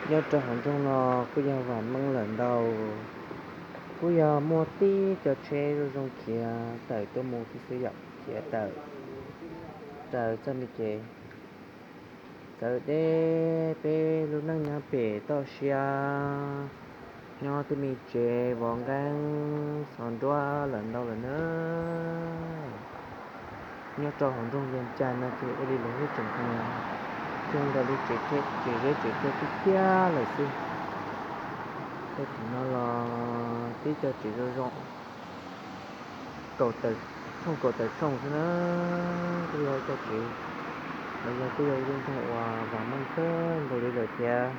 Nyob rau hauv nroog no kuj yog vam meej lawm ntau, kuj yog muaj tib co tsheb zoo zoo khiav tawm tuaj mus thiab xwb yom, khiav tawm raws txoj me kev txawv deb. Peb lub neej nyob pem toj siab, nyob tej me tsev vov nqeeb xov nruab lawm ntau lawm na. Nyob rau hauv nroog Vias Cas no ces ua li lawv yeej tseem hnia kawg nkaus li, tsev zeb tsev zos tiag tiag lawm xwb. Tej thaum no los tib co tsev zoo zoo, tshooj kaum tawm tshooj xwb na, kuj yog ib co tsev, los yog kuj yog ib lub nroog uas vam meej kawg nkaus li lawm thiab.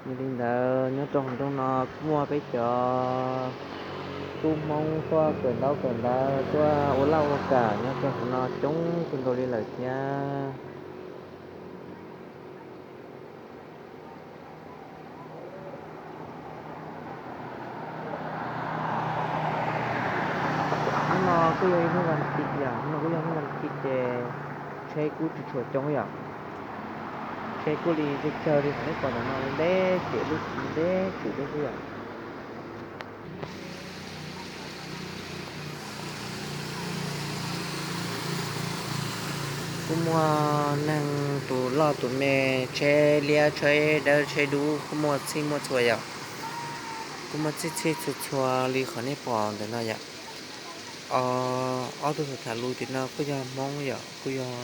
Yog li ntawd nyob rau hauv nroog no kuj muaj peb cov tub Hmoob tuaj kawm ntaub kawm ntawv tuaj ua laj ua kam nyob rau hauv no coob kawg nkaus li lawm thiab. Hnub no kuj yog ib hnub vas thiv yom, hnub no kuj yog hnub vas thiv ces tsheb kuj tsis tshua coob yom. Tsheb kuj li tsawg tsawg li qhov nej pom ntawm no, lub ntev ces lub ntev tsis lub xwb yom. Kuj muaj neeg tus loj tus me, tsheb liab tsheb dawb tsheb dub kuj muaj txhij muaj txhua yom. Kuj muaj txhij txhij txhua txhua li qhov nej pom ntawm no yom. Ob tug tham tham lus tim no kuj yog Hmoob yom, kuj yog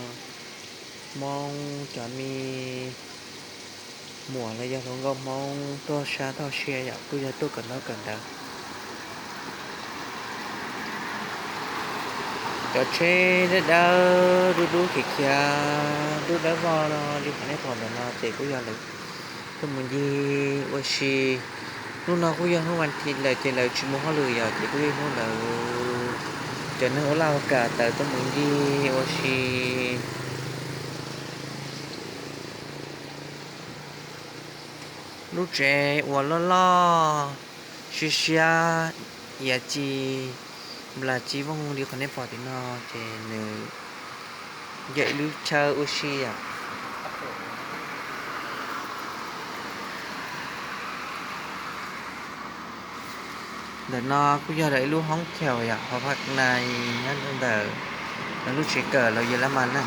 Hmoob cov me muam los yog hluas nkauj Hmoob tuaj sab toj siab yom, kuj yog tuaj kawm ntaub kawm ntawv. Cov tsheb dawb dawb dub dub khiav khiav dub dawb vog no li qhov nej pom ntawm no ces kuj yog lawv tuaj mus ncig ua si. Hnub no kuj yog hnub vas thiv lawm ces lawv tsis muaj hauj lwm yom, ces kuj yog hnub lawv cov neeg ua laj ua kam tawm tuaj mus ncig ua si. Lub tsev uas loj loj siab siab, iav ci nplas ci vooj li qhov nej pom tim no ces nws yog ib lub chaw ua si yom. Ntawm no kuj yog lawv ib lub hoob chaw yom, hauv Pha Nais nyob ntawm lawv lub tsev kawm los yog lab mas na.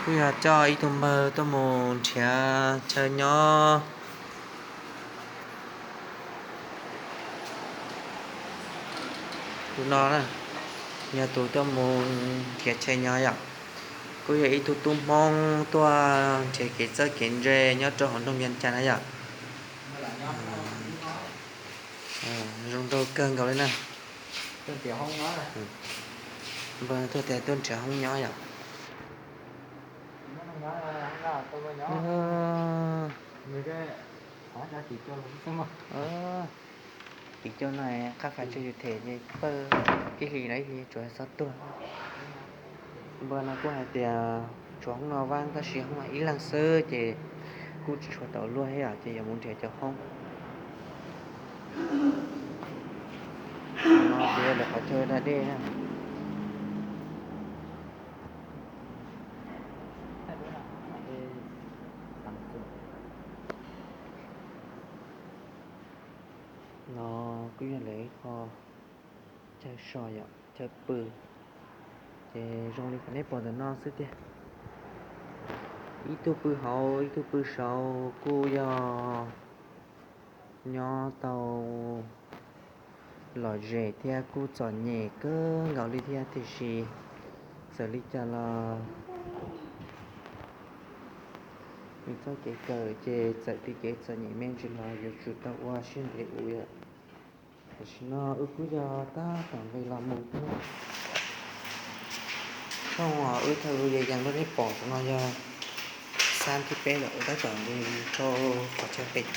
Kuj yog coj ib tug npawg tuaj mus nrhiav chaw nyob. Tus no na, yog tus tuaj mus nrhiav chaw nyob yom. Kuj yog ib tug tub Hmoob tuaj nrhiav kev txawj kev ntse nyob rau hauv nroog Vias Cas na yom. Zoo nraug kawg nkaus li na. Npawg tuaj tias tuaj nrhiav hoob nyob yom. Tim co no qab fais tsawg yus them ces pawg ib hlis los ib hlis tsuas xob tuag. Npawg no kuj hais tias tshuav hoob no vab tab sis hoob no ib leeg xwb ces kuj tsis tshua tau luag thiab yom, ces yuav mus nrhiav cov hoob. No ces yog lawv qhov chaw da dej na. No kuj yog lawv ib qho chaw so yom, chaw pw. Ces zoo li qhov nej pom ntawm no xwb tiag. Ib tug pw hauv ib tug pw saud kuj yog nyob tau lom zem thiab kuj txom nyem kawg nkaus li thiab, tiam sis txawm li cas los nws txoj kev kawm ces txawm tias kev txom nyem me ntsis los yuav tsum tau ua siab ntev ua. Tam sim no wb kuj yog tab tom nqis los mus tuaj. Thooj wb thaij video yees rau nej pom no yog xab thib peb lawm, wb tab tom nqis rau qhov chaw nqis.